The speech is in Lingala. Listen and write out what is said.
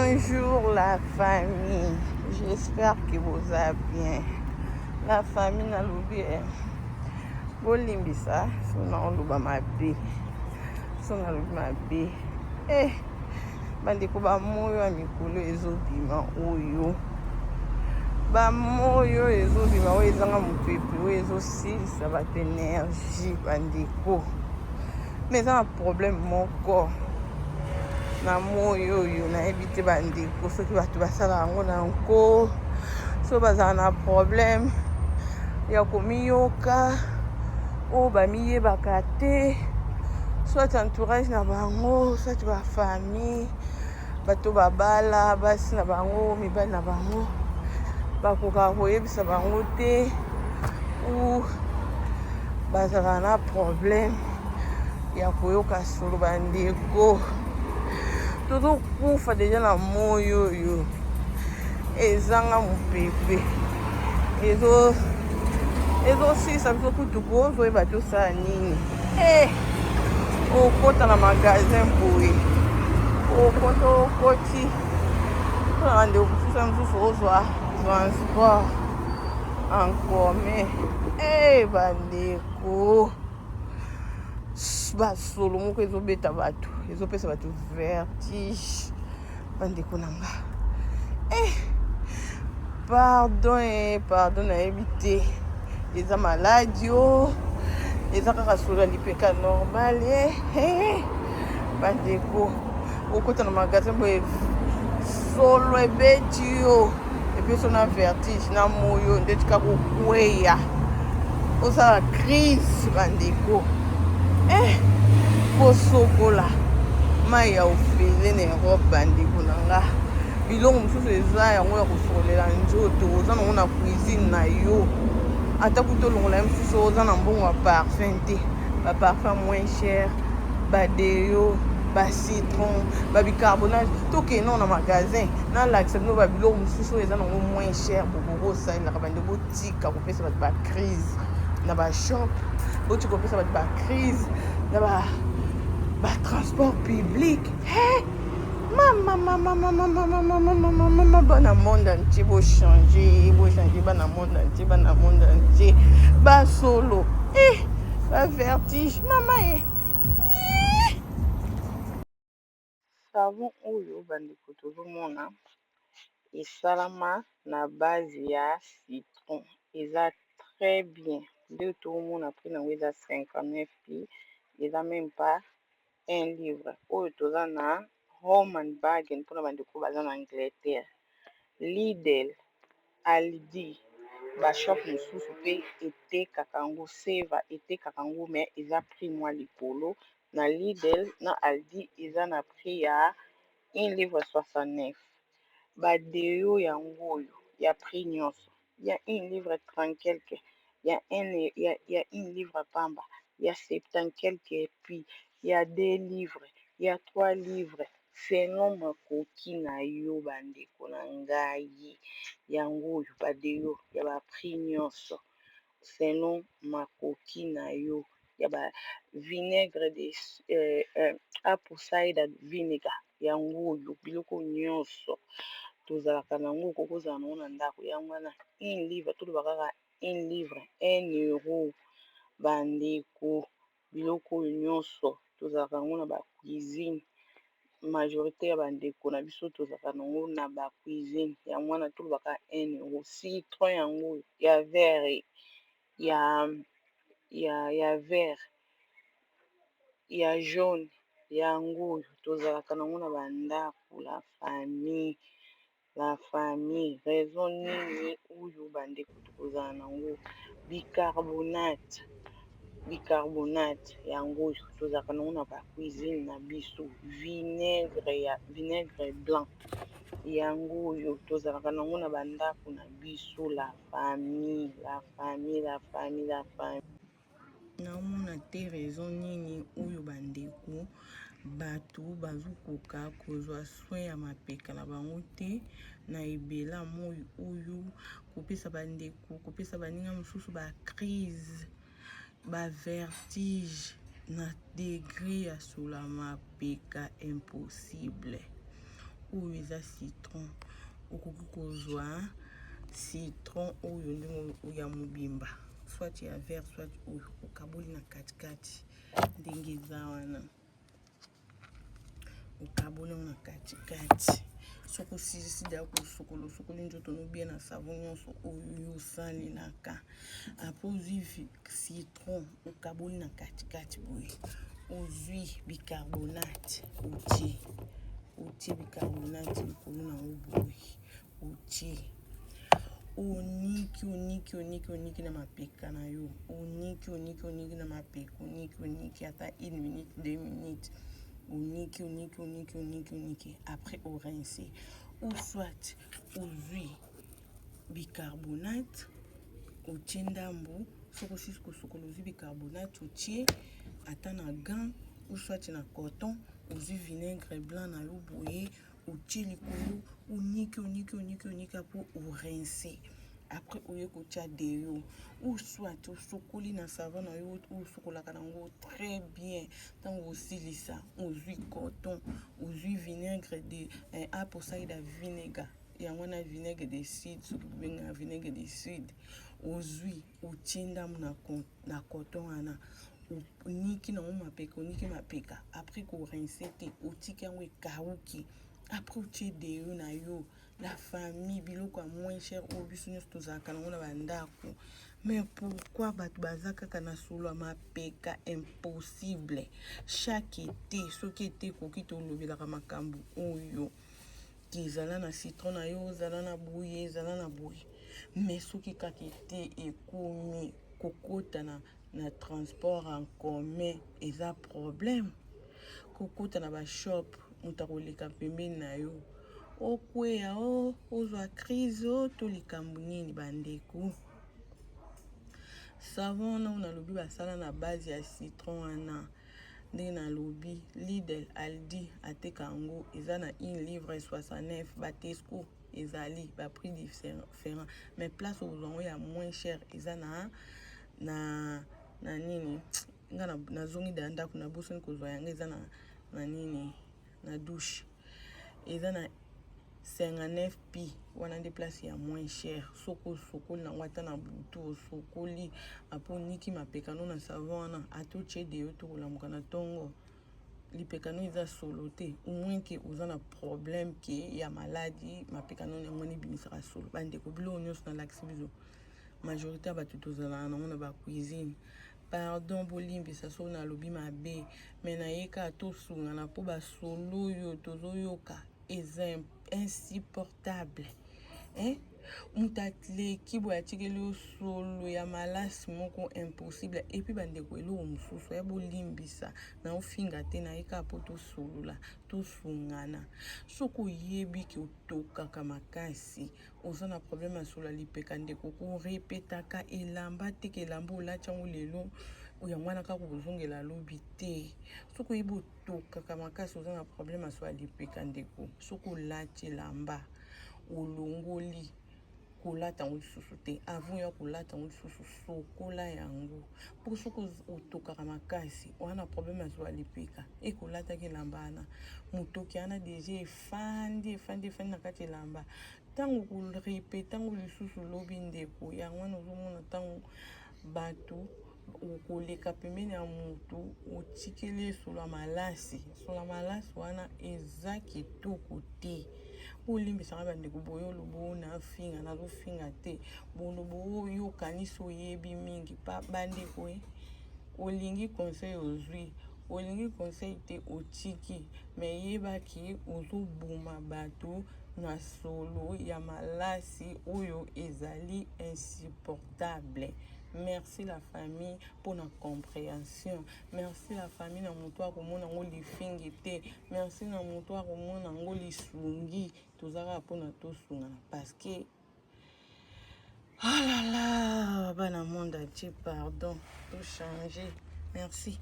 Bonjour la famille, j'espère que boza bien. La famille nalobi eh, bolimbisa so naoloba mabe, so nalobi mabe eh, bandeko bamoyo ya mikolo ezobima oyo bamoyo ezobima oyo ezanga mopepe oyo ezosilisa bato energie bandeko. Mais eza na problème moko na moi oyo nayebi te bandeko soki bato basala yango na nko so bazala na problème ya komiyoka oyo bamiyebaka te soit entourage na bango soit bafamille bato babala basi na bango mibali na bango bakokaka koyebisa bango te ou bazalaka na problème ya koyoka solo. Bandeko, tozokufa deja na moi oyo ezanga mopepe, ezosilisa biso kutu kozoyeba tosala nini. Eh, okota na magasin boye, okota, okoti mpona bandeko mosusu mosusu ozwa transport en commun. Eh, bandeko, basolo moko ezobeta bato, ezopesa bato vertige. Bandeko na nga, eh, pardon, eh, pardon, nayebi te eza maladi o eza kaka solo ya lipeka normal. Eh, eh, bandeko, okota na magasin boye, solo ebeti yo, epesi na vertige na moyo ndeti kaka okweya, osala crise. Bandeko, eh, kosokola mai ya ofele na Europe, bandeko na nga, biloko mosusu eza yango ya kosokolela nzoto, oza nango na cuisine na yo. Ata kuta olongola ye mosusu, oza na mbongo ya parfum te, baparfum moins cher, badeo, bacitron, babicarbonate. Tokende na magasin, nalakisa bino babiloko mosusu oyo eza nango moins cher, bokoki osalelaka. Bande, botika kopesa bato bacrise na bashop, botika kopesa bato bacrise na batransport public. Hey! Mama, mama, mama, mama, mama, mama, mama, bana monde entier, bochange, bochange, bana monde entier, bana monde entier, basolo, eh, bavertige, mama e. Savon oyo, bandeko, tozomona esalama na base ya citron, eza très bien. Nde tozomona prix nango eza 59 p, eza même pas un livre. Oyo toza na Home and Bargain mpona bandeko baza na Angleterre, Lidl, Aldi, bashop mosusu mpe etekaka yango, Seva etekaka yango, mais eza prix mwa likolo. Na Lidl na Aldi eza na prix ya 1 livre 69. Badeo yango oyo ya prix nyonso, ya 1 livre 30 quelque, ya 1 livre pamba, ya 70 quelque p, ya 2 livre, ya 3 livre, selon makoki na yo. Bandeko na ngai, yango oyo badeo ya baprix nyonso selon makoki na yo, ya ba vinaigre de apple cider vinegar, yango oyo. Biloko nyonso tozalaka nango, okoki kozala nango na ndako. Yango wana 1 livre, toloba kaka 1 livre, 1 euro. Bandeko, biloko oyo nyonso tozalaka yango na bacuisine. Majorité ya bandeko na biso tozalaka nango na bacuisine. Yango wana tolobaka 1 euro. Citron yango oyo ya vert, ya vert, ya jaune, yango oyo tozalaka nango na bandako. La famille, la famille, raison nini oyo bandeko tokozala nango? Bicarbonate, bicarbonate yango oyo tozalaka nango na bacuisine na biso. Vinaigre ya vinaigre blanc, yango oyo tozalaka nango na bandako na biso. La famille, la famille, la famille, la famille, naomona te raison nini oyo bandeko bato bazokoka kozwa soin ya mapeka na bango te na ebela moi oyo, kopesa bandeko, kopesa baninga mosusu bacrise, bavertige na degré ya sola mapeka impossible. Oyo eza citron. Okoki kozwa citron oyo ndenge ya mobimba, soit ya vert, soit oyo okaboli na katikati ndenge eza wana. Okaboli yango na katikati. Soki osilisi deya kosukola, osukoli nzoto no bien na savon nyonso oyo yo osalelaka. Après ozwi citron, okaboli na katikati boye, ozwi bicarbonate, otie bicarbonate likolo na yango boye, otie, oniki, oniki, oniki, oniki na mapeka na yo, oniki, oniki, oniki na mapeka, oniki, oniki ata une minute, 2 minutes, oniki, oniki, oniki, oniki, oniki. Après orince, ou soit ozwi bicarbonate, otie ndambu. Soki osisi kosukola, ozwi bicarbonate, otie ata na gant ou soit na coton, ozwi vinaigre blanc na yo boye, otie likolo, oniki, oniki, oniki, oniki mpo orince. Après oye kotia deo, ou soit osokoli na savon na yo osokolaka nango très bien. Ntango osilisa, ozwi coton, ozwi vinaigre de apple cider vinegar, yango wana vinaigre de cidre, soki bobengaka vinaigre de cidre, ozwi, otie ndambu na coton wana, oniki nango mapeka, oniki mapeka. Après korince te, otiki yango ekauki. Après otie deo na yo. La famille, biloko ya moins cher oyo biso nyonso tozalaka nango na bandako. Mais pourquoi bato baza kaka na solo ya mapeka impossible chaque été? Soki été ekoki, tolobelaka makambo oyo ke ezala na citron na yo, ozala na boye, ezala na boye. Mais soki kaka été ekomi, kokota na transport en commun eza problème, kokota na bashop, moto akoleka pembeni na yo, okweya, o ozwa crise o to likambo nini. Bandeko, savon wana oyo nalobi basala na base ya citron wana, ndenge nalobi, Lidl, Aldi ateka yango, eza na 1 livre 69. Batesco ezali baprix différent, mais place okozwa yango ya moins cher eza na nini? Nga nazongi da ndako, nabosani kozwa yango. Eza na nini? Na douche, eza na 59 p. Wana nde place ya moins cher. Soki osokoli nango ata na butu, osokoli, apo oniki mapeka no na savon wana, ata otie deo to kolamuka na ntongo, lipeka no eza solo te, au moins ke oza na problème ke ya maladi mapeka no, yango wana ebimisaka solo. Bandeko, biloko nyonso nalakisi biso, majorité ya bato tozalaka nango na bacuisine. Pardon, bolimbisa soki nalobi mabe, me nayeka tosungana mpo basolo oyo tozoyoka eza insupportable, hein? Moto aleki boye, atikeli yo solo ya malasi moko impossible. Et puis bandeko, eloko mosusu ya bolimbisa, naofinga te, nayeka mpo tosolola, tosungana. Soki oyebi ke otokaka makasi, oza na problème ya solo ya lipeka, ndeko, korepetaka elamba te, ke elamba olati yango lelo, yango wana kaka kozongela lobi te. Soki oyebi otokaka makasi, oza na problème ya solo ya lipeka, ndeko, soki olati elamba, olongoli, kolata yango lisusu te. Avant ya kolata yango lisusu, sokola yango, mpo soki otokaka makasi, oza na problème ya solo ya lipeka, ekolataki elamba wana, motoki wana déjà efandi, efandi, efandi na kati elamba. Ntango korepeta yango lisusu lobi, ndeko, yango wana ozomona ntango bato okoleka pembeni ya motu, otikeli esolo ya malasi. Solo ya malasi wana eza kitoko te. Bolimbisanga bandeko, boye oloba oyo nafinga, nazofinga te. Boloba oyo okanisi oyebi mingi pa bandeko e. Olingi conseil, ozwi. Olingi conseil te, otiki. Me yebaki ozoboma bato na solo ya malasi oyo ezali insupportable. Merci la famille mpona compréhension. Merci la famille. Na moto akomona yango lifingi te, merci. Na moto akomona yango lisungi, toza kaka mpona tosungana, parce que oh là là, bana monde entier, pardon, tochange. Merci.